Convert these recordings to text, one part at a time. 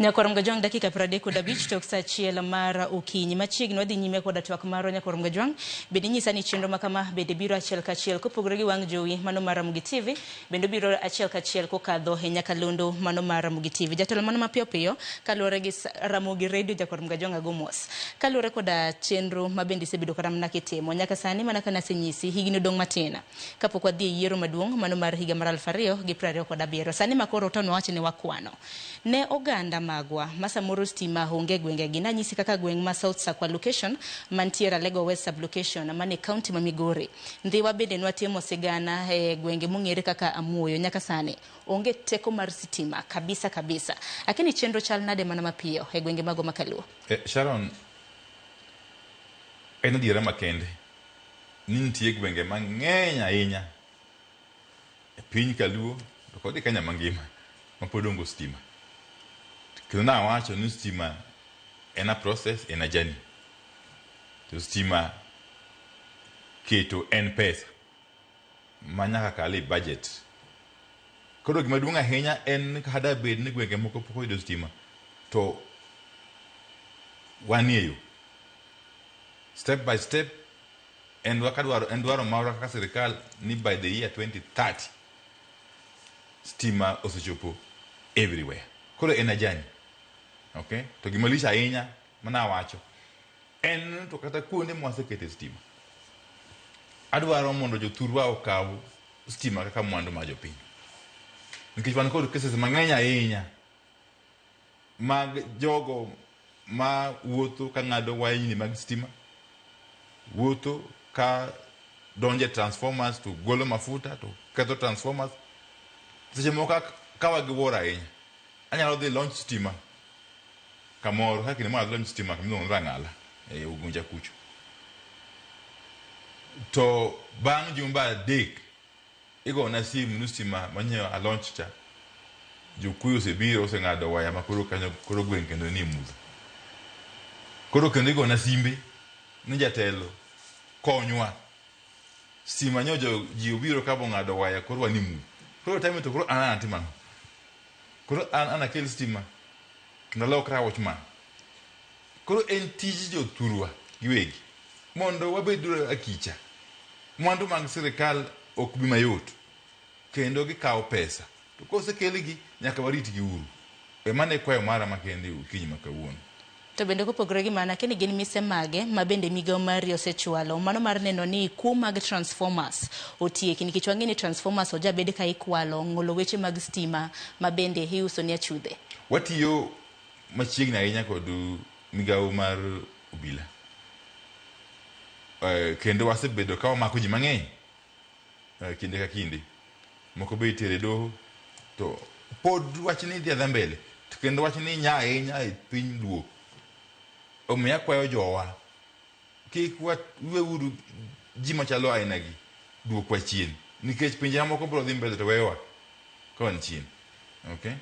Nyakwar Mgajwang' dakika 35 tok saa 1 mar okinyi. Machiegni wadhi nyime koda twak marwa. Nyakwar Mgajwang', bende inyisa ni chenro ma kama bende biro achiel kachiel kopogore gi wang' jowi mano mar Ramogi TV, bende obiro achiel kachiel kokadho e nyakalondo mano mar Ramogi TV. Jatelo mano mapiyo piyo kaluwore gi Ramogi Radio. Nyakwar Mgajwang' ago mos. Kaluwore koda chenro ma bende isebedo kata mana kitimo nyaka sani, mana ka nasenyisi, higni odong' matin kapok wadhi e yiero maduong' mano mar higa mar 2027. Sani ma koro to nwawach ni wakwano ne oganda magwa ma samoro stima onge e gwengegi. Nanyisi kaka gweng' ma South Sakwa location mantie Ralego West sub-location mane county ma Migori. Ndhiwa bende nwatimo sigana e gwenge mong'ere kaka Amuoyo. Nyaka sani onge teko mar sitima kabisa kabisa. Akini chenro chal nade mana mapiyo e gwenge mago ma Kaluo? Sharon, en adiera makende ni nitie gwenge mang'eny ahinya e piny Kaluo to kod e Kenya mangima ma pod onge stima. Kendo nawacho ni stima en a process, en a journey. To stima keto en pesa ma nyaka kal e budget. Koro gima duong' ahinya en ni kata bed ni gwenge moko pok oyudo stima to wanie yo. Step by step en dwaro, en dwaro marwa kaka sirikal ni by the year 2030 stima osechopo everywhere. Koro en a journey. Okay? To gima lich ahinya mana awacho en to kata kuonde mwasekete stima, adwaro mondo jothurwa okaw stima kaka mwandu mar jopiny. Nikech wan kod cases mang'eny ahinya mag jogo ma wuotho ka ng'ado wayni mag stima, wuotho ka donje transformers to golo mafuta to ketho transformers. Seche moko kawa gi wuoro ahinya, anyalo dhi launch stima kamoro kaka kinde moro adhi launch stima kama iluongo ni Rang'ala e Ugunja kucho. To bang' jumbe 3 igona simu ni stima manyo a launch cha jokuoye osebiro oseng'ado waya ma koro kanyo koro gweng' kendo nie mudho. Koro kendo igona simbe ni jatelo konywa stima nyo jo ji obiro ka bong'ado waya koro wan e mudho. Koro time to koro an atimo ang'o? Koro an anakel stima kendo alokra watchman. Koro en tij jothurwa giwegi mondo wabed akicha. Mwandu mag sirikal ok bi mayot kendo gikawo pesa to kosekelgi nyaka waritgi uru. E mano e kwayo mara makende okinyi ma kawuono. To bende kopogore gi mano, akia ni gin mise mage ma bende migawo mari osechwalo mano mar neno ni kuo mag transformers otieki, nikech wang'e ni transformers ojabed ka ikwalo, ng'olo weche mag stima ma bende iuso ne achudhe. Watiyo machiegni ahinya kod migawo mar obila kendo wasebedo ka wamako ji mang'eny kinde ka kinde. Moko be itere doho to pod wachni dhi adhiya mbele to kendo wachni nya ahinya e piny Luo. Omiyo akwayo jowa kik waweuru ji machalo aina gi duokwa chien nikech pinje mamoko biro dhi mbele to weyowa ka wan chien. Okay?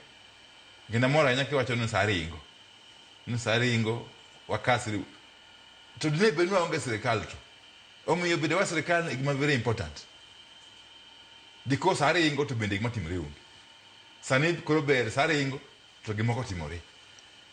Kendo amor ahinya kiwacho ni saa ringo. Ni saa ringo wakasri. To dine bed ni waonge sirikal to. Omiyo bedo wa sirikal e gima very important. Because saa ringo to bende gima timore onge. Sani koro ber saa ringo to gimoko timore.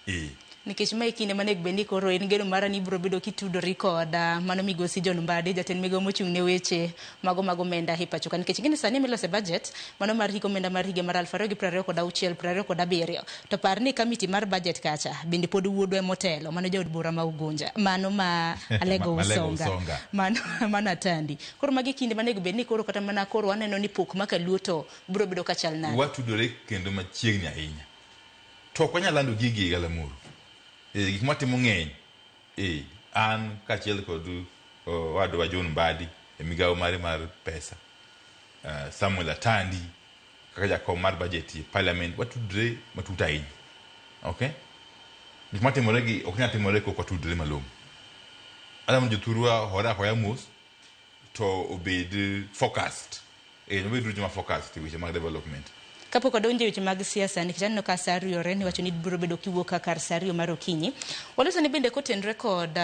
Ee. Nikech mae kinde manego bed ni koro en geno mara ni ibiro bedo kitudori koda mano migosi John Mbadi, jatend migawo mochung' ne weche mago mag omenda e pacho ka. Nikech ing'e ni sani milose budget mano mar hik omenda mar higa mar 2026 27. To par ni kamiti mar budget kacha bende pod wuodwa emotelo, mano jaod bura ma Ugunja, mano ma Alego Usonga, mano mano Atandi. Koro magi kinde manego bed ni koro kata mana koro waneno ni pok ma Kaluo to biro bedo kachal nade. Watudore kendo machiegni ahinya. To ok wanyal lando gigi e galamoro. E, gik mwatimo ng'eny. E, an kaachiel kod owadwa John Mbadi e migawo mare mar pesa, Samuel Atandi kaka jakom mar budget e parliament, watudre matut ahinya. Okay? Gik matimore gi ok nyal timore kok watudre malong'o. Adwaro ni jothurwa ohore ahoya mos to obed focused. Eh, wabed joma focused e weche mag development. Kapok wadonjo e weche mag siasa, nikech aneno ka sa riyore, niwacho ni biro bedo kiwuok ka kar sa 2 mar okinyi. Waloso ni bende kotenre kod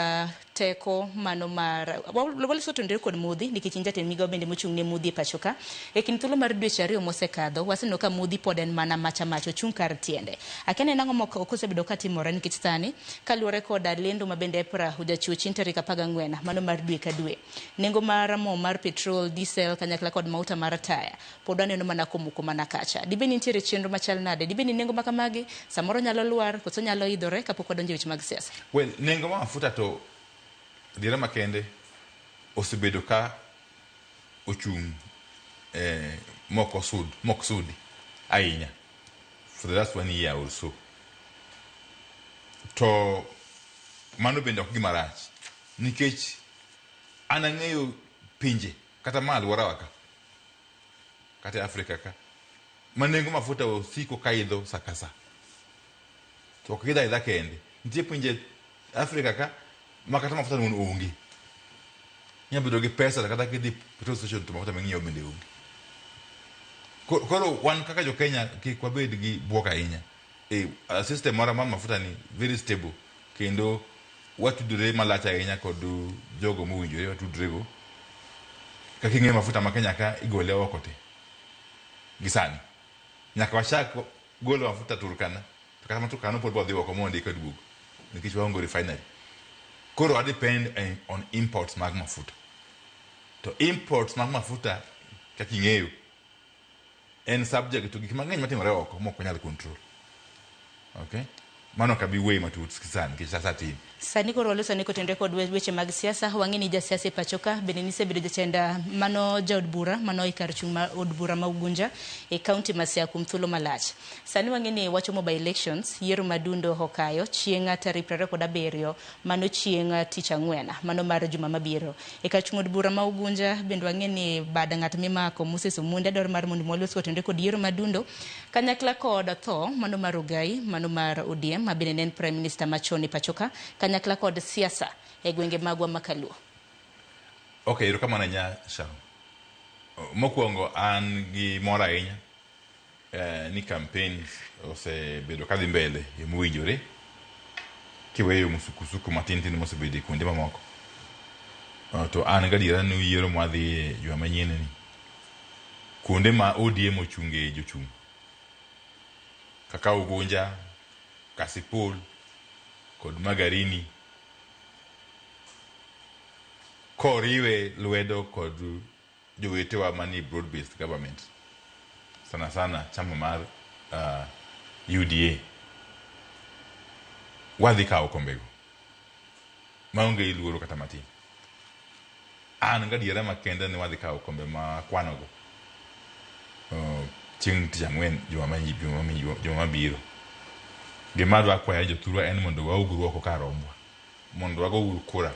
Teko mano mar waloso to kod mudhi nikech in jatend migao bende mochung' ne mudhi e pacho ka. E kind thuolo mar dweche 2 mosekadho, waseneno ka mudhi pod en mana macha macha, ochung' kar tiende. Akia ni en ang'o mok osebedo ka timore nikech sani kaluwore koda lendo ma bende EPRA ojachiwo chieng' tarik 14 mano mar dwe ka dwe. Nengo mar mo mar petrol, diesel kanyakla kod mauta mar taya pod waneno mana komoko mana kacha. Dibed ni nitiere chenro machal nade? Dibed ni nengo makamagi samoro nyalo lwar koso nyalo idhore kapok wadonjo e weche mag siasa? Well, nengo mar mafuta to adiera makende osebedo ka ochung' mok osud, mok sudi ahinya for the last one year or so. To mano bende ok gima rach nikech an ang'eyo pinje kata ma alworawa ka kata e Afrika ka ma nengo mafuta osiko ka idho sa ka sa. To ok idho aidha kende. Nitie pinje Afrika ka ma kata mafuta no onge. Inyalo bedo gi pesa to kata kidhi petrol station to mafuta ming'iewo bende onge. Koro wan kaka jo Kenya kik wabed gi buok ahinya. E system mara mar mafuta ni very stable kendo watudore malach ahinya kod jogo mowinjore watudre go. Kaka ing'eyo mafuta ma Kenya ka igole oko te gi sani. Nyaka wachak golo mafuta Turkana. To kata ma Turkana pod wadhi oko mondo eka duogo nikech waonge refinery. Koro wa depend on imports mag mafuta. To imports mag mafuta kaka ing'eyo en subject to gik mang'eny matimore oko mok wanyal control. Okay? Mano ok abi wuoye matut sani nikech sa tin. Sani koro waloso ni kotenore kod weche mag siasa, wang'e ni jasiasa e pacho ka bende nisebedo jatend mano jaod bura mano e kar chung' ma od bura ma Ugunja e kaunti ma Siaya kuom thuolo malach. Sani wang'e ni wachomo by elections, yiero madundo okayo chieng' tarik 27 mano chieng' tich ang'wen mano mar juma mabiro. E kar chung' od bura ma Ugunja bende wang'e ni bad ng'at mimako Moses Omondi adwaro mar mondo walos kotenore kod yiero madundo kanyakla kod tho mano mar Ogai mano mar ODM ma bende ne en Prime Minister machon e pacho ka kanyakla kod siasa e gwenge magwa ma Kaluo. Okay, erokamano ahinya Sharon. Mokwongo an gi mor ahinya ni campaigns osebedo kadhi mbele e mowinjore kiweyo musukusuku matin tin mosebedo e kuonde mamoko. To an gadiera ni yiero mwadhiye juma manyien ni kuonde ma ODM ochunge jochung' kaka Ugunja, Kasipul kod Magarini koriwe lwedo kod jowetewa manie broad based government sana sana chama mar UDA wadhi kawo kombego maonge luoro kata matin. An gadiera makende ni wadhi kawo kombe ma kwanogo chieng' tich ang'wen juma mabiro. Gima adwa kwayo jothurwa en mondo waugru oko kar rombwa mondo wagouru kura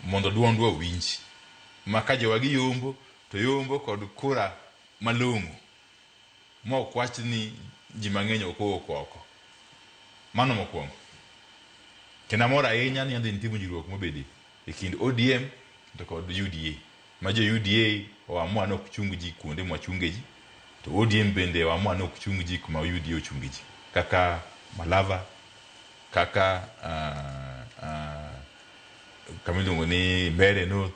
mondo duondwa owinji ma ka jowagi yombo to yombo kod kura malong'o ma ok wach ni ji mang'eny ok owuok oko. Mano mokwongo. Kendo amor ahinya ni yande nitie winjruok mobede e kind ODM to kod UDA. Ma jo UDA oamua ni ok chung ji kuonde mwachunge ji, to ODM bende oamua ni ok chung ji kuma UDA ochunge ji. Kaka Malava, kaka kama iluongo ni Mbeere North,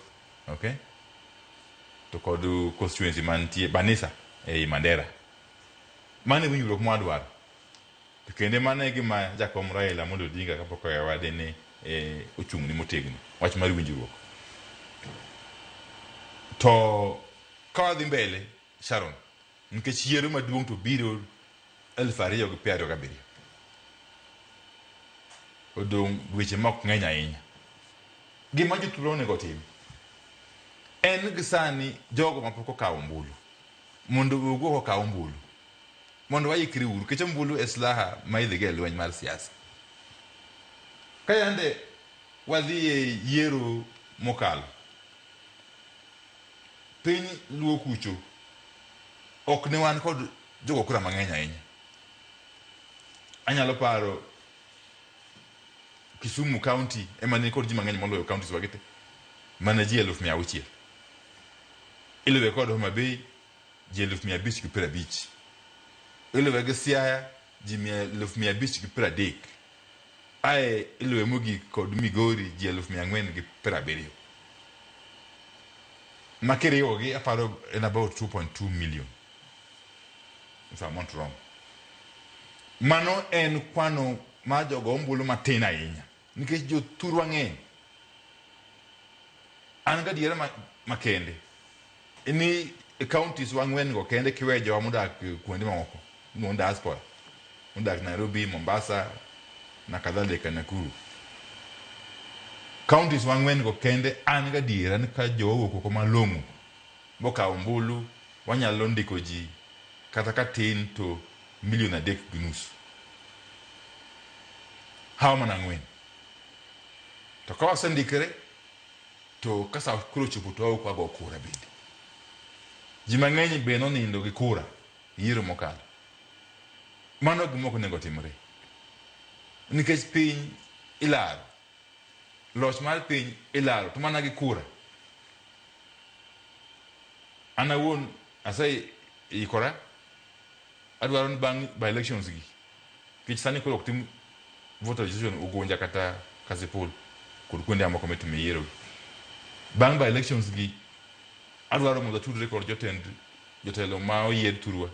okay? To kod constituency mantie Banisa ei Mandera. Mano e winjruok mwadwaro. To kendo mano e gima jakom Raila Amolo Odinga kapok oweyowa dine ochung' ne motegno, wach mar winjruok. To ka wadhi mbele Sharon, nikech yiero maduong' to biro 2027. Odong' dweche mok ng'eny ahinya. Gima jothurwa onego otim en gi sani jogo mapok okawo ombulu mondo owuog oko okaw ombulu mondo waikre uru nikech ombulu e silaha ma idhigo e lweny mar siasa. Ka yande wadhi e yiero mokalo, piny Luo kucho ok ne wan kod jogo kura mang'eny ahinya. Anyalo paro Kisumu County ema ne kod ji mang'eny moloyo counties wagi te, mana ji 600,000. Iluwe kod Homa Bay ji 550,000. Iluwe gi Siaya ji 530,000. Ae iluwe mogik kod Migori ji 4,470. Ma kiriwogi aparo en about 2.2 million. If I'm not wrong. Mano en kwano mar jogo ombulu matin ahinya. Nikech jothurwa ng'eny. An gadiera makende ni e counties wa ang'wen go kende kiweyo jowa modak kuonde mamoko miluongo ni diaspora modak Nairobi, Mombasa na kadhalika Nakuru. Counties wa ang'wen go kende an gadiera ni ka jowa owuok oko malong'o mokawo ombulu wanyalo ndiko ji kata ka tin to milion 3.5. Hawa mana ang'wen. To ka wasendikre to ka sa koro ochopo to wawuok wago kura bende. Ji mang'eny be nonindo gi kura e yiero mokalo. Mano gima ok onego timre. Nikech piny ilaro. Loch mar piny ilaro to mana gi kura. An awuon aseikora adwaro ni bang' by elections gi nikech sani koro ok tim voter registration Ugunja kata Kasipul kod kuonde mamoko mitime yiero gi. Bang' by elections gi adwaro mondo atudre kod jotend jotelo ma oyier thurwa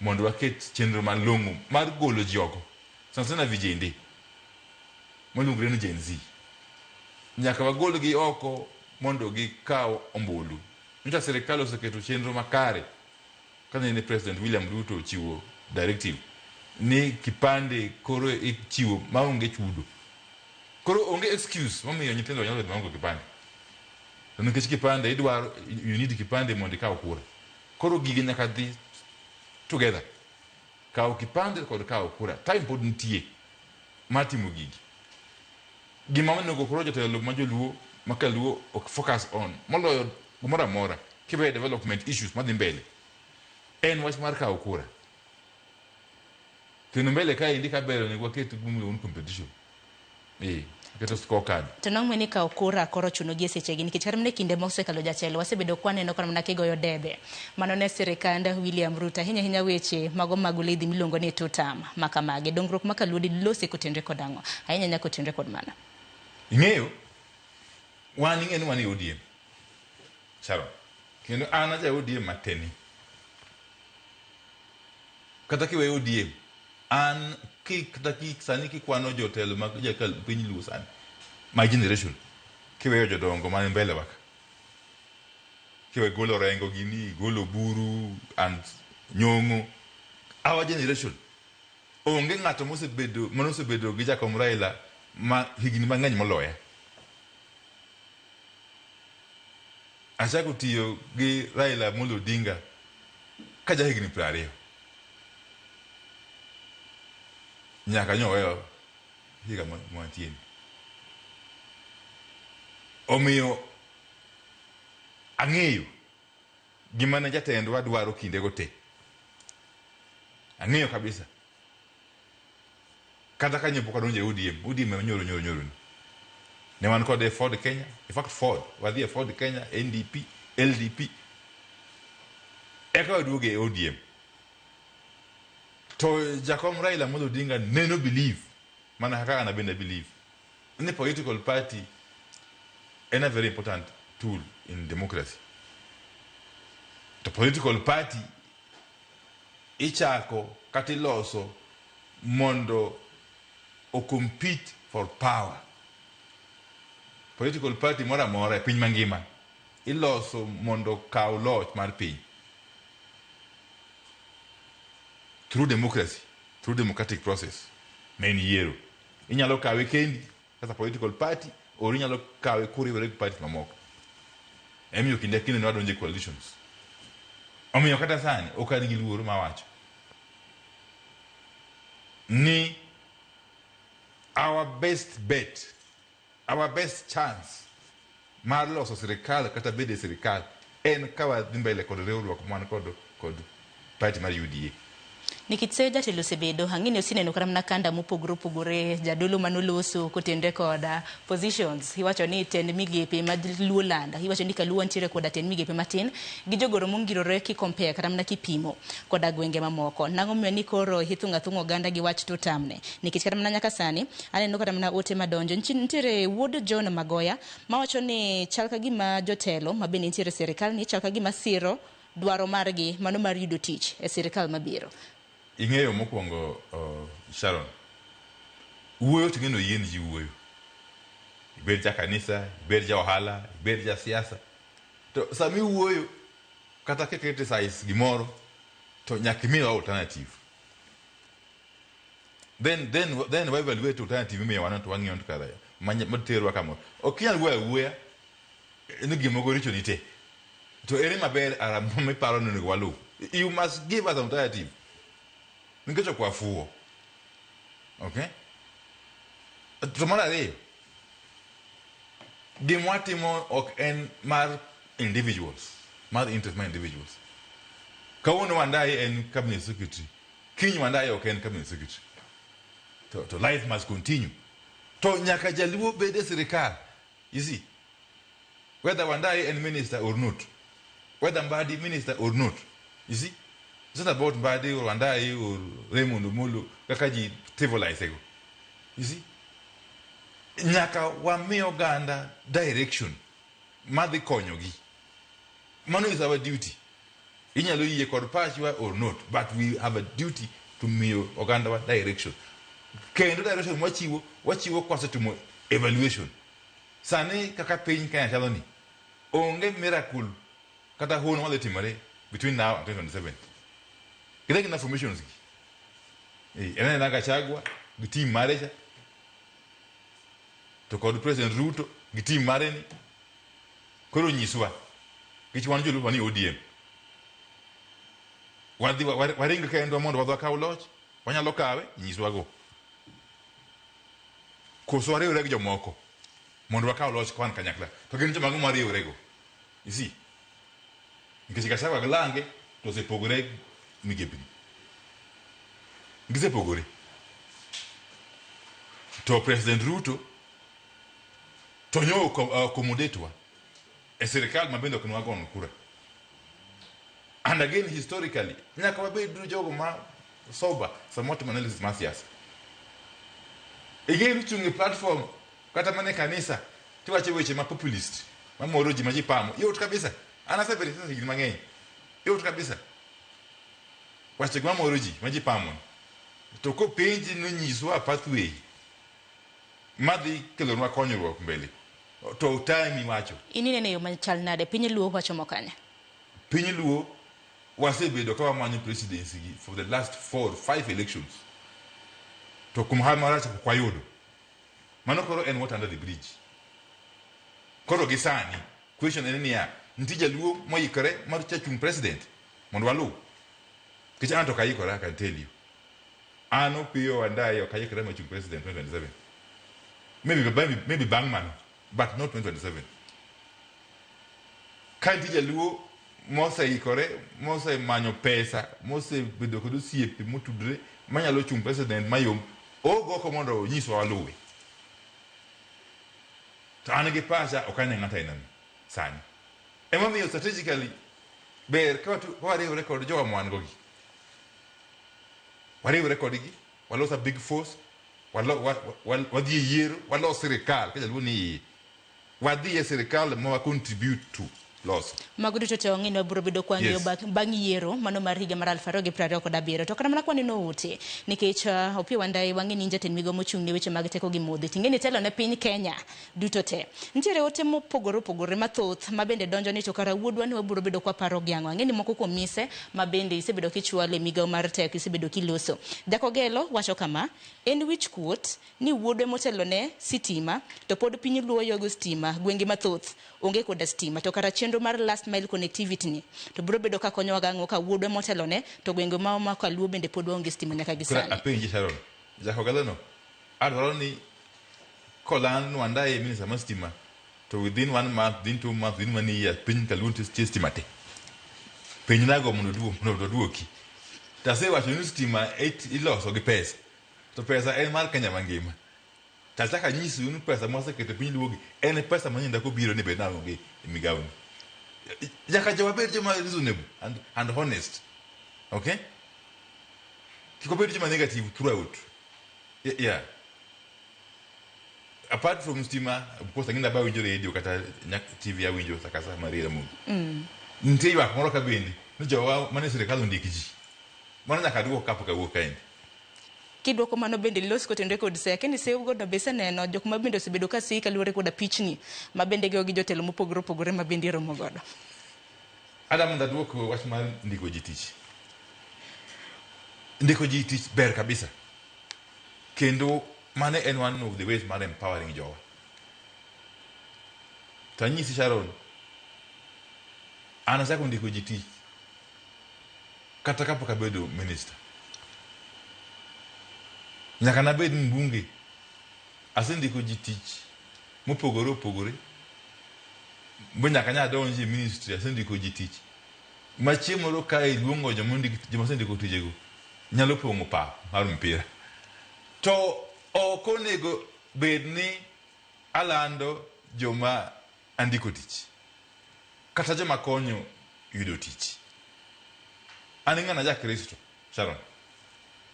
mondo waket chenro malong'o mar golo ji oko sana sana vijende maluongore ni Gen Z. Nyaka wagolgi oko mondo gikaw ombulu. Nyocha sirikal oseketo chenro makare kane President William Ruto ochiwo directive ni kipande koro ichiwo maonge chudo. Koro onge excuse momiyo nyithindo nyalo bedo maonge kipande. To nikech kipande idwaro, you need kipande mondo ikaw kura. Koro gigi nyaka dhi together. Kawo kipande kod kawo kura. Time pod nitie mar timo gigi. Gima onego koro jotelo ma joluo ma kaluo ok focus on moloyo gimoro amora kiweyo development issues madhi mbele en wach mar kawo kura. Kendo mbele kaendi kaber onego waket gima iluongo ni competition. Keto scorecard. To nang'o ni kawo kura koro ochuno gi e sechegi nikech kata mana e kinde mosekalo jatelo wasebedo kwaneno kata mana kigoyo debe. Mano ne sirikand William Ruto ahinya ahinya weche mago mag oledhi miluongo ni tutam makamagi. Dongruok ma kaluo dilosi kotenre kod ang'o? Ahinya ahinya kotenre kod mano. Ing'eyo, wan ing'eyo ni wan e ODM. Sharon. Kendo an aja ODM mateni. Kata kiweyo ODM, an kata sani kikwano jotelo mag piny Luo sani, my generation, kiweyo jodongo man mbele wa ka, kiwe golo Orengo gini, golo Oburu and Nyong'o, our generation, onge ng'ato mosebedo manosebedo gi jakom Raila ma higni mang'eny moloya. Achako tiyo gi Raila Amolo Odinga ka ja higni 20. Nyaka nyoweyo higa mantie ni. Omiyo ang'eyo gima ne jatendwa dwaro kindego te. Ang'eyo kabisa. Kata ka pok adonjo e ODM, ODM ema nyoro nyoro nyoro ni. Ne wan kode e Ford Kenya, in fact Ford, wadhi e Ford Kenya, NDP, LDP. Eka waduogo e ODM. To jakom Raila Amolo Odinga neno believe, mana kaka an bende believe, ni political party en a very important tool in democracy. To political party ichako kata iloso mondo o compete for power. Political party moro amora e piny mangima iloso mondo okaw loch mar piny through democracy, through democratic process. Ma en yiero. Inyalo kawe kendi as a political party or inyalo kawe kuriwore gi party mamoko. Emomiyo kinde ka kinde ne wadonjo e coalitions. Omiyo kata sani ok an gi luoro mawacho ni our best bet, our best chance mar loso sirikal kata bedo e sirikal en ka wadhi mbele kod riwruok man kod party mar UDA. Nikech seyo jatelo osebedo, ang'e ni oseneno kata mana kanda mopogore opogore, jadolo manoloso kotenre koda positions. Iwacho ni tend migepe ma Luo Land, iwacho ni Kaluo nitiere koda tend migepe matin gi jogoro mongirore ki compare kata mana kipimo koda gwenge mamoko. Nang'o momiyo ni koro ithung'o athung'a oganda gi wach to tamne? Nikech kata mana nyaka sani, aneno kata mana ote madonjo. Nitiere wuod John Magoya mawacho ni chal ka gima jotelo mabende nitiere e sirikal ni chal ka gima siro dwaro margi mano mar yudo tich e sirikal mabiro. Ing'eyo mokwongo, Sharon, wuoyo to ing'e ni oyien ji wuoyo. Ibed ja kanisa, ibed ja ohala, ibed ja siasa. To sama iwuoyo, kata ka criticize gimoro, to nyaka imiwa alternative. Then wa evaluate alternative imiyowa no to wang'iyo to kare materwa kamoro. Ok inyal wuoyo awuoya ni gimoko richo nitie. To ere maber ara miparo ni onego waluw? You must give us an alternative. Nikech ok wafuwo. Okay? To mar ariyo, gima watimo ok en mar individuals, mar interest mar individuals. Kawuono Wandayi en cabinet secretary, kiny Wandayi ok en cabinet secretary. To life must continue. To nyaka jaluo bed e sirikal. You see, whether Wandayi en minister or not, whether Mbadi minister or not, you see, it's not about Mbadi or Wandayi or Raymond Omolo, kaka ji trivialize go. You see, nyaka wami oganda direction madhi konyogi. Mano is our duty. Inyalo yie kod pachwa or not, but we have a duty to miyo oganda wa direction. Kendo direction mwachiwo, wachiwo kwasetimo evaluation. Sani kaka piny Kenya chalo ni, onge miracle kata hono madhi timore between now and 2027. Gine gin affirmations gi. En anena Gachagua gi team mare cha, to kod President Ruto gi team mare ni. Koro nyiswa, nikech wan jolupo ni ODM. Wadhi waring kendwa mondo wadhi wakaw loch, wanyalo kawe, nyiswa go. Koso wariwre gi jomoko mondo wakaw loch ka wan kanyakla. To gin joma ang'o mwariwre go? You see? Nikech Gachagua gi lange to osepogore migepni. Gisepogore. To President Ruto to nyo accommodate wa e sirikal ma bende ok ne wagono kura. And again historically, nyaka wabed jogo ma sober sama watimo analysis mar siasa. Again chung' e platform kata mana e kanisa tiwacho weche ma populist mamoro ji ma ji pamo. Yot kabisa. An asebedo e siasa higni mang'eny. Yot kabisa. Wacho gima moro ji ma ji pamo. To kopenji ni nyiswa pathway madhi kelonwa konyruok mbele to otami wacho. In ineno e yo machal nade? Piny Luo wachomo kanye? Piny Luo wasebedo ka wamanyo presidency gi for the last 4 or 5 elections. To kuom hawi marach ok wayudo. Mano koro en water under the bridge. Koro gi sani, question en niya, nitie jaluo moikore mar chung president mondo waluw? Nikech an to ok aikora, I can tell you. An Opiyo Wandayi ok aikora mar chung president 2027. Maybe bang' mano, but not 2027. Ka nitie jaluo moseikore, mosemanyo pesa, mosebedo kod osiepe motudre manyalo chung president mayom, ogo oko mondo onyiswa waluwe. To an gi pacha ok ane ng'ato ainano sani. Emomiyo strategically ber ka wariwre kod jowa ma wan go gi. Wariwre kodgi, walos a big force, wadhi e yiero, walos sirikal ka jaluo ni iye. Wadhi e sirikal ma wa contribute to loso. Mago duto te wang'e ni wabiro bedo kwa ng'iyo bang' yiero mano mar higa mar 2027. To kata mana kwaneno ute, nikech Opiyo Wandayi wang'e ni in jatend migawo mochung' ne weche mag teko gi modhi. Ting'e ni telo ne piny Kenya duto te. Nitiere ote mopogore opogore mathoth ma bende donjo ni to kara wuodwa ni wabiro bedo kwa paro gi ang'o. Ang'e ni moko kuom mise ma bende isebedo kichwalo e migawo mar teko isebedo kiloso. Jakogelo wacho kama, en wich kuot ni wuodwe motelo ne sitima to pod piny Luo yogo stima gwenge mathoth onge koda stima to kara chenro mar last mile connectivity ni to biro bedo ka konyowa gang'o ka wuodwe motelo ne to gwenge ma omako Luo bende pod waonge stima nyaka gi sani. Apenji Sharon, Jakogelo no adwaro ni koland Wandayi minister mar stima to within 1 month, within 2 months, within 1 year piny Kaluo nitie stima te. Penj nago mondo oduoki. To asewacho ni stima iloso gi pesa. To pesa en mar Kenya mangima. To achako anyisou ni pesa mwaseketo e piny Luo gi en pesa ma nyinda kobiro ni bed nang'o gi e migawo ni. Nyaka jowa bed joma reasonable and honest. Okay? Kik wabed joma negative throughout. Yeah. Apart from stima, of course, ang'e awinjo radio kata TV awinjo sa ka sa mar Ramogi. Nitie ywak moro ka bende ni jowa mane sirikal ondik ji. Mano nyaka duok kapok awuok kaendi. Kidwoko mano bende los kotenore kod seya. Kendo seyo godo be iseneno jok ma bende osebedo ka siyi kaluwore koda pichni ma bende gigo gi jotelo mopogore opogore ma bende iromo godo. Ada mondo aduok wach mar ndiko ji tich. Ndiko ji tich ber kabisa. Kendo mano en one of the ways mar empowering jowa. To anyisi Sharon, an achako ndiko ji tich kata kapok abedo minister. Nyaka nabed mbunge, asendiko ji tich mopogore opogore. Bo nyaka nya donji e ministry, asendiko ji tich. Ma chieng' moro ka iluongo joma osendiko tijego, nyalo pong'o pap mar mpira. To ok onego bed ni alando joma andiko tich kata joma konyo yudo tich. An ng'ana ja Kristo, Sharon.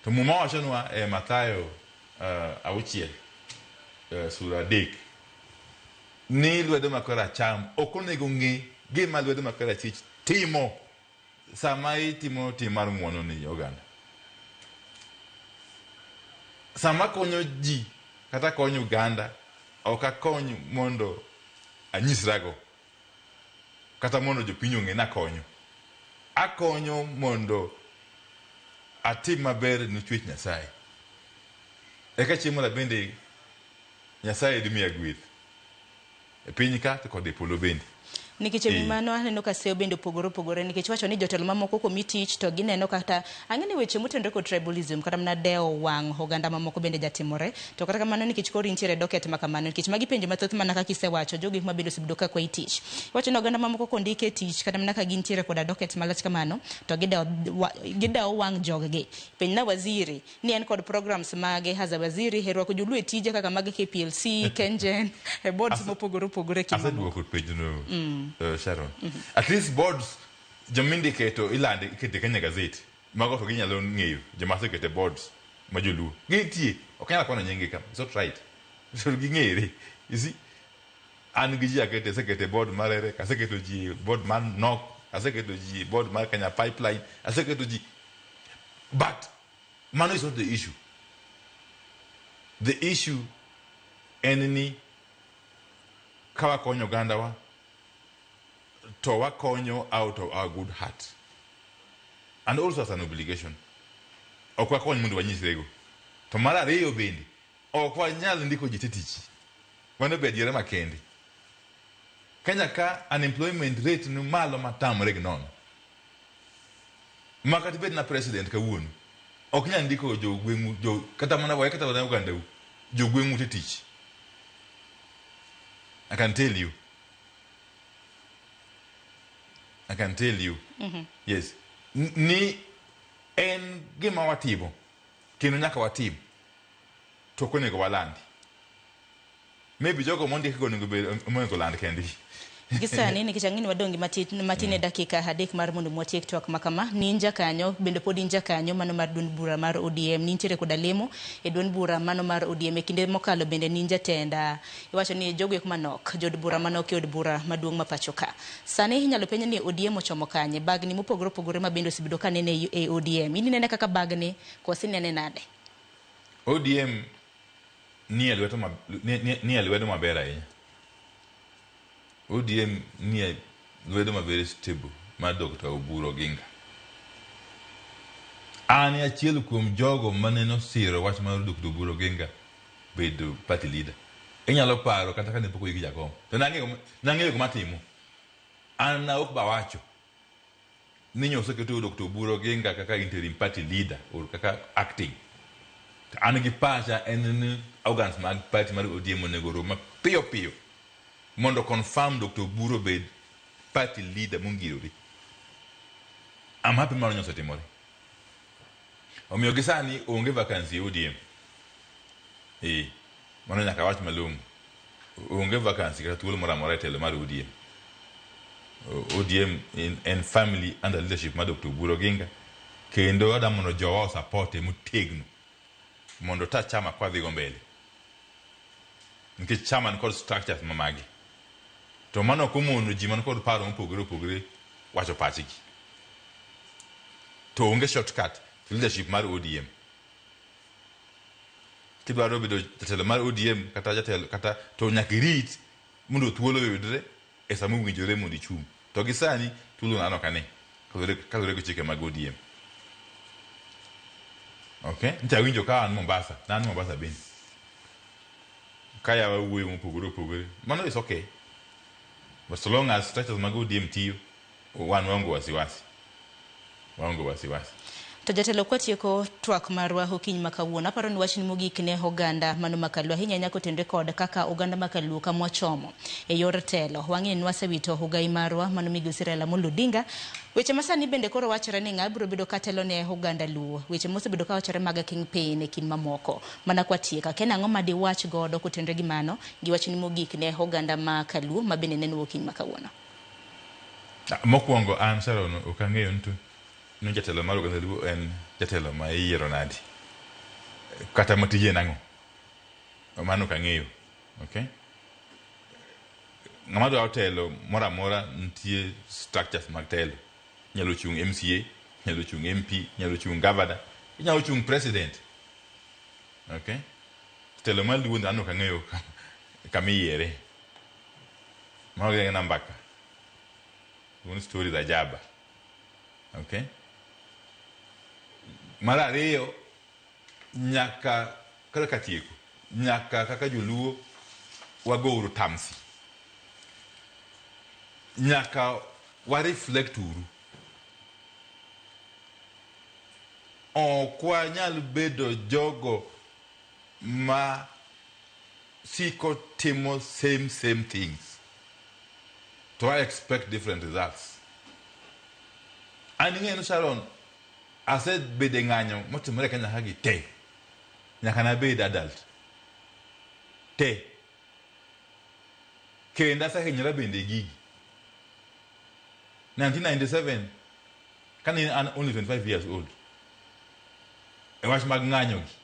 To Muma wachonwa e Mathayo 6 sura 3 ni lwedo ma koracham ok onego ng'e gima lwedo ma korachwich timo sama itimo tim mar ng'uono ni oganda. Sama konyo ji kata konyo oganda, ok akony mondo anyisrago kata mondo jopiny ong'e ni akonyo. Akonyo mondo atim maber ne chwech Nyasaye. Eka chieng' moro bende Nyasaye dimiya gweth e piny ka to kod e polo bende. Nikech ewi mano aneno ka seyo bende opogore opogore nikech wacho ni jotelo mamoko komi tich to gineno kata ang'e ni weche motenore kod tribalism kata mana dewo wang' oganda mamoko bende jatimore to kata kamano nikech koro intiere docket ma kamano nikech magi penjo mathoth mana kaka isewacho jogo ma bende osebedo ka kwayi tich iwacho ni oganda mamoko kondik e tich kata mana ka gintiere koda docket malach kamano to gidewo wang' jog-gi. Penjna waziri ni en kod programs mage as a waziri e rwako joluo e tije kaka mag KPLC, KenGen, e boards mopogore opogore e kind mamoko. Aseduoko penjono, Sharon. At least boards joma indike to ilande ikete Kenya Gazette. Mago to ginyalo ng'eyo joma asekete boards ma joluo. Gintie, ok anyal kwano nying gi ka. It's not right. So ging'ere. You see? An gi ji akete, asekete board mar EREC, aseketo ji e board mar NOC, aseketo ji e board mar Kenya Pipeline, aseketo ji. But mano is not the issue. The issue en ni ka wakonyo ogandawa to wakonyo out of our good heart and also as an obligation. Ok wakony mondo wanyisrego. To mar ariyo bende, ok wanyal ndiko ji te tich. Mano be adiera makende. Kenya ka unemployment rate ni malo matamre gi nono. Ma kata ibed na president kawuono, ok nyal ndiko jogweng'u, jo, kata mana wae kata mana ogandau, jogweng'u te tich. I can tell you. I can tell you. Yes. Ni en gima watimo, kendo nyaka watim, to ok onego walandi. Maybe jogo mondik go onego bed onego land kendgi. Gi sani nikech ang'e ni wadong' gi matin e dakika 3 mar mondo watiek twak ma kama. Ni in jakanyo, bende pod in jakanyo mano mar duond bura mar ODM. Nintiere koda lemo e duond bura mano mar ODM. E kinde mokalo bende ni in jatend, iwacho ni jogo eko manok, jood bura manok e od bura maduong' ma pacho ka. Sani inyalo penj ni ODM ochomo kanye? Bagni mopogore opogore ma bende osebedo ka nene e ODM. In inene kaka bagni, koso inene nade? ODM nie lwedo maber ahinya. ODM nie lwedo ma very stable mar Dr. Oburu Oginga. An e achiel kuom jogo mane nosiro wach mar Dr. Oburu Oginga bedo party leader. Inyalo paro kata kane pok oyiki jakom. To nang'eyo gima atimo. An ne ok bawacho ni nyoseketo Dr. Oburu Oginga kaka interim party leader or kaka acting. To an gi pacha en ni organs mag party mar ODM onego rom mapiyo piyo mondo confirm Dr. Oburu obed party leader mongirore. I'm happy mano nyosetimore. Omiyo gi sani onge vacancy e ODM. Eh, mano nyaka wach malong'o. Onge vacancy kata thuolo moro amora e telo mar ODM. ODM en family under leadership mar Dr. Oburu Oginga. Kendo adwa mondo jowa osapote motegno mondo ta chama kwa dhigo mbele. Nikech chama ni kod structures mamagi. To mano ok omono ji man kod paro mopogore opogore wacho pachgi. To onge shortcut to leadership mar ODM. Kidwaro bedo jatelo mar ODM kata jatelo kata to nyaka irit mondo thuolo oyudre e sama owinjore mondo ichung'. To gi sani thuolo an ok ane kaluwore gi chike mag ODM. Okay? Ncha awinjo ka an Mombasa, ne an Mombasa bende. Ka yawa wuoyo mopogore opogore. Mano is okay. But so long as structures mag ODM tiyo, wan waonge wasiwasi. Waonge wasiwasi. To jatelo, kwatieko twak marwa okinyi ma kawuono, aparo ni wachni mogik ne oganda mano makaluo ahinya ahinya kotenore kod kaka oganda makaluo kamwachomo e yor telo. Wang'e ni wasewito ogai marwa mano migosi Raila Amolo Odinga. Weche masani bende koro wachore ni ng'a biro bedo katelo ne oganda Luo. Weche mosebedo ka wachore mag kingpin e kind mamoko. Mana kwatieko, akia ni ang'o ma diwach godo kotenore gi mano gi wachni mogik ne oganda ma kaluo ma bende neno okinyi ma kawuono. Mokwongo an Sharon ok ang'eyo ni to ni jatelo mar oganda Luo en jatelo ma iyiero nadi kata ma tije en ang'o. Mano ok ang'eyo. Okay? Ng'ama dwaro telo moro amora nitie structures mag telo. Inyalo chung' MCA, inyalo chung' MP, inyalo chung' governor, inyalo chung' president. Okay? Telo mar Luo an ok ang'eyo kama iyiere. Mago gin mbaka. Gin stories ajaba. Okay? Mar ariyo, nyaka kaka katieko, nyaka kaka joluo wagouru tamsi. Nyaka wa reflect uru. Ok wanyal bedo jogo ma siko timo same same things to I expect different results. An ing'eyo ni Sharon, asebedo e ng'anyo motimore e Kenya ka gi te. Nyaka nabed adult. Te. Kendo asehinyora bende e gigi. 1997 kane an only 25 years old. E wach mag ng'anyo gi.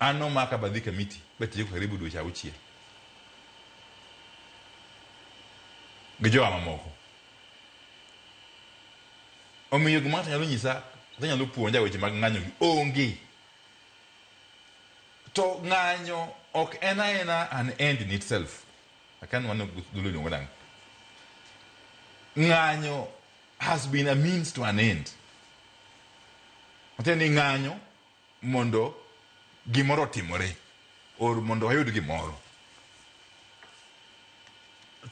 An nomaka badhi Kamiti batieko karibu dweche auchiel. Gi jowa mamoko. Omiyo gima ng'ato nyalo nyisa kata nyalo puonja weche mag ng'anyo gi onge. To ng'anyo ok en aena an end in itself. Akia ni mano dholuo iluongo nang'o. Ng'anyo has been a means to an end. Matiende ni ng'anyo mondo gimoro otimore or mondo wayud gimoro.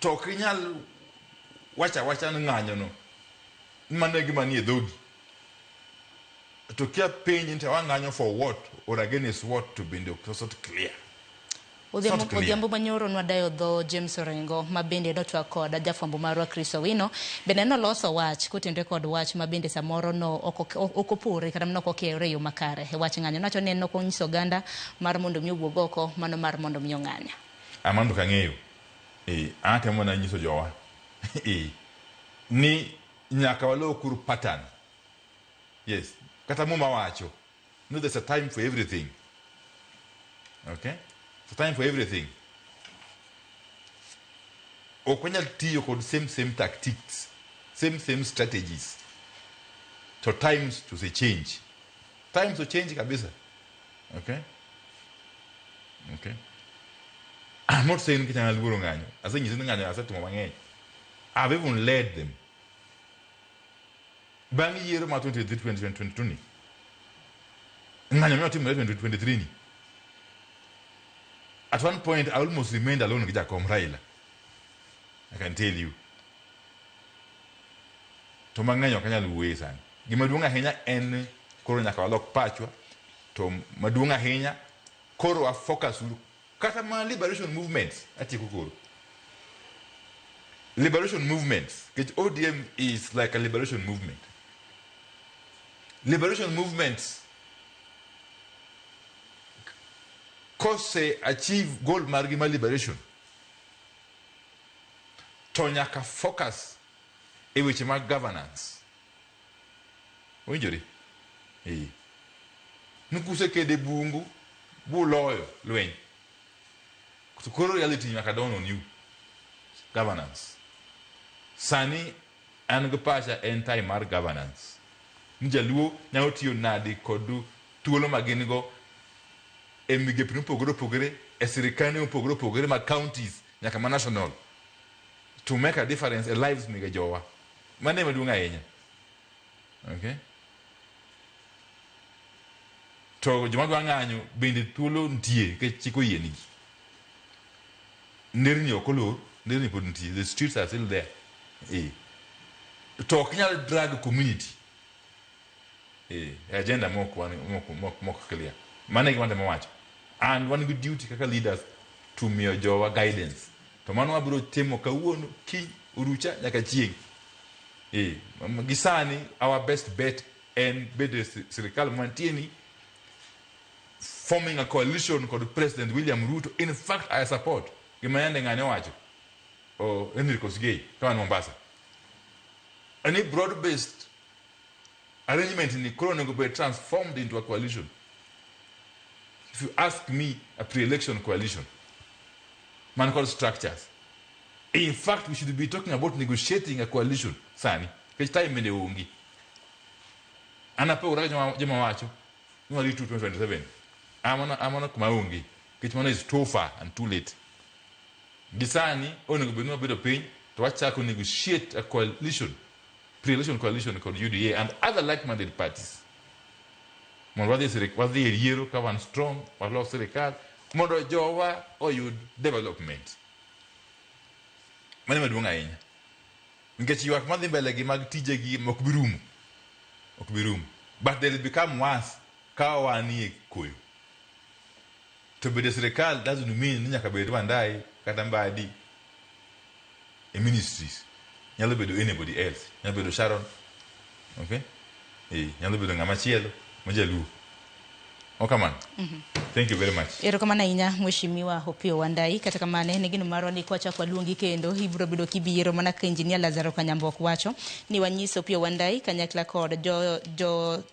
To ok inyal wacho awacha ni ng'anyo no mano e gima nie dhogi. To kia penji ni to wang'anyo for what or against what to bende ok not clear. Odhiambo, odhiambo manyoro nwadayo dho James Orengo ma bende notwak kod jafwambo marwa Chris Owino bende noloso wach kotenore kod wach ma bende samoro no ok opore kata mana ok okewre e yo makare e wach ng'anyo. Nowacho ni en ok onyiso oganda mar mondo mi owuog oko mano mar mondo mi ong'any. Mano to ok ang'eyo. An atemo mana nyiso jowa ni nyaka walok uru pattern. Yes. Kata Muma wacho no there's a time for everything. Okay? There's a time for everything. Ok wanyal tiyo kod same same tactics, same same strategies. To times to say change. Times to change kabisa. Okay? Okay. I'm not saying nikech an aluoro ng'anyo. Asenyisi ni ng'anyo asetimo mang'eny. I've even led them. Bang' yiero mar 2023 ni, ng'anyo ne otimore 2023 ni. At one point, I almost remained alone gi Jakom Raila. I can tell you. To mang'eny ok anyal wuoye sani. Gima duong' ahinya en koro nyaka walok pachwa. To maduong' ahinya koro wa focus uru kata mana liberation movements atieko koro. Liberation movements, nikech ODM is like a liberation movement. Liberation movements Kose achieve goal margi mar liberation, to nyaka focus e weche mag governance. Owinjore? Ee. Nukusekede e bungu buloyo lweny. To koro reality nyaka dawn on you. Governance. Sani an gi pacha en time mar governance. Ni jaluo nyalo tiyo nadi kod thuolo ma gin go e migepe mopogore opogore, e sirikande mopogore opogore mag counties nyaka ma national to make a difference e lives mege jowa. Mano ema duong' ahinya. Okay? To joma dwa ng'anyo bende thuolo nitie nikech chik oyienigi. Nderni ok olor, nderni pod nitie. The streets are still there. Eh. To ok nyal drag community. Eh, e agenda mok wan mok mok mok clear. Mano e gima atemo wacho. And wan gi duty kaka leaders to miyo jowa guidance. To mano wabiro timo kawuono, kiny, orucha nyaka chieng'. Eh, gi sani our best bet en bedo e sirikal mantie ni forming a coalition kod President William Ruto. In fact, I support gima yande ng'ane owacho o Henry Kosgei ka wan Mombasa. Ani broad based arrangement ni koro onego bed transformed into a coalition. If you ask me, a pre-election coalition man called structures. In fact, we should be talking about negotiating a coalition sani. Nikech time bende onge. An apogora gi joma wacho ni waritu 2027. Amano kuma onge. Nikech mano is too far and too late. Gi sani onego bed ni wabedo piny to wachako negotiate a coalition, pre-election coalition kod UDA and other like-minded parties. Mondo wadhi e yiero ka wan strong, walos sirikal mondo jowa oyud development. Mano ema duong' ahinya. Nikech ywak madhi mbele gi mag tijegi ok bi rumo. Ok bi rumo. But they'll become worse ka wanie koyo. To bedo e sirikal doesn't mean ni nyaka bed Wandayi kata Mbadi e ministries. Nyalo bedo anybody else. Nyalo bedo Sharon. Okay? Eh, nyalo bedo ng'ama chielo ma jaluo. Okamano. Thank you very much. Erokamano ahinya Mheshimiwa Opiyo Wandayi. Kata kamano en gino marwa ni kwachako waluongi kendo ibiro bedo kibiro mana kaka Engineer Lazaro Kanyambo wacho ni wanyiso Opiyo Wandayi kanyakla kod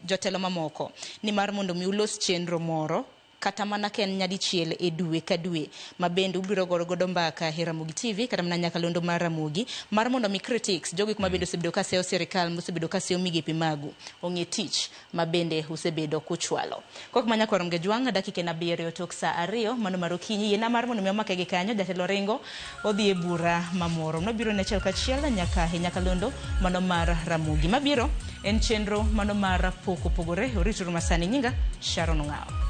jotelo mamoko ni mar mondo mi ulos chenro moro kata mana ka en nyadichiel e dwe ka dwe ma bende ubiro godo godo mbaka e Ramogi TV kata mana nyakalondo mar Ramogi mar mondo mi critics jogo ma bende osebedo ka seyo sirikal mosebedo ka seyo migepe magu ong'e tich ma bende usebedo kuchwalo. Kok manya kwarom gejwang' dakika en 7 tok saa 2 mano mar okinyi yiena mar mondo mi omake gi kanyo jatelo Ringo odhi e bura mamoro. Nobiro ne achiel kachiel nyaka e nyakalondo mano mar Ramogi. Mabiro en chenro mano mar pok opogore orituru masani nyinga Sharon Ong'awo.